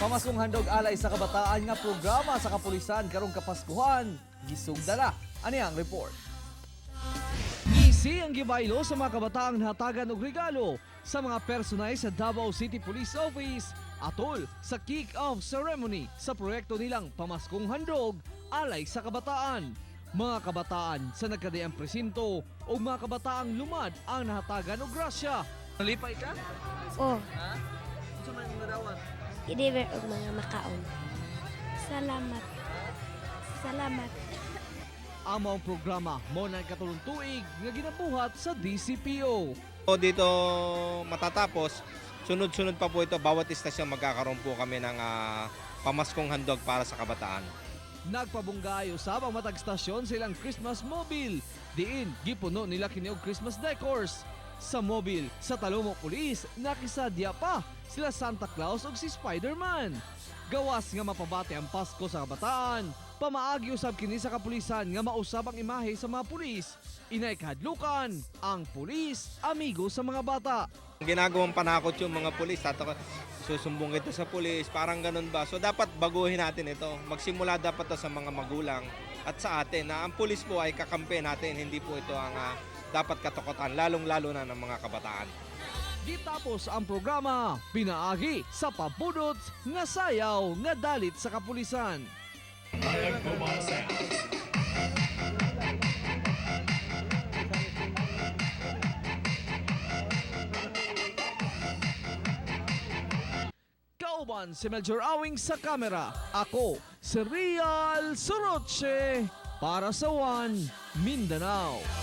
Pamaskong Handog alay sa kabataan nga programa sa kapulisan karong Kapaskuhan, gisugdala. Ani ang report. Ngisi ang gibaylo sa mga kabataang nahatagan og regalo sa mga personay sa Davao City Police Office atol sa kick-off ceremony sa proyekto nilang Pamaskong Handog alay sa kabataan. Mga kabataan sa nagkadaiyang presinto o mga kabataang lumad ang nahatagan og grasya. Nalipay ka? Oh, Ha? Unsa man imong nadawat? I-deliver og mga makaon. Salamat. Salamat. Ang maong programa mo na ikatulong tuig nga ginabuhat sa DCPO. O dito matatapos, sunod-sunod pa po ito, bawat istasyon magkakaroon po kami ng pamaskong handog para sa kabataan. Nagpabunggayo usab ang matag stasyon sa ilang Christmas mobile. Diin gipuno nila kini og Christmas decors. Sa mobile sa Talomo Police nakisadya pa sila Santa Claus ug si Spider-Man. Gawas nga mapabati ang Pasko sa kabataan, pamaagi usab kini sa kapulisan nga mausab ang imahe sa mga pulis. Inay kahadlukan, ang pulis amigo sa mga bata. Ginagawang panakot yung mga pulis, susumbong kita sa pulis, parang ganun ba? So dapat baguhin natin ito. Magsimula dapat to sa mga magulang at sa atin na ang pulis po ay kakampi natin, hindi po ito ang dapat katakutan, lalong-lalo na ng mga kabataan. Gitapos ang programa, pinaagi sa pabudot nga sayaw nga dalit sa kapulisan. Kauban si Melchor Awing sa kamera. Ako si Real Soroche para sa One Mindanao.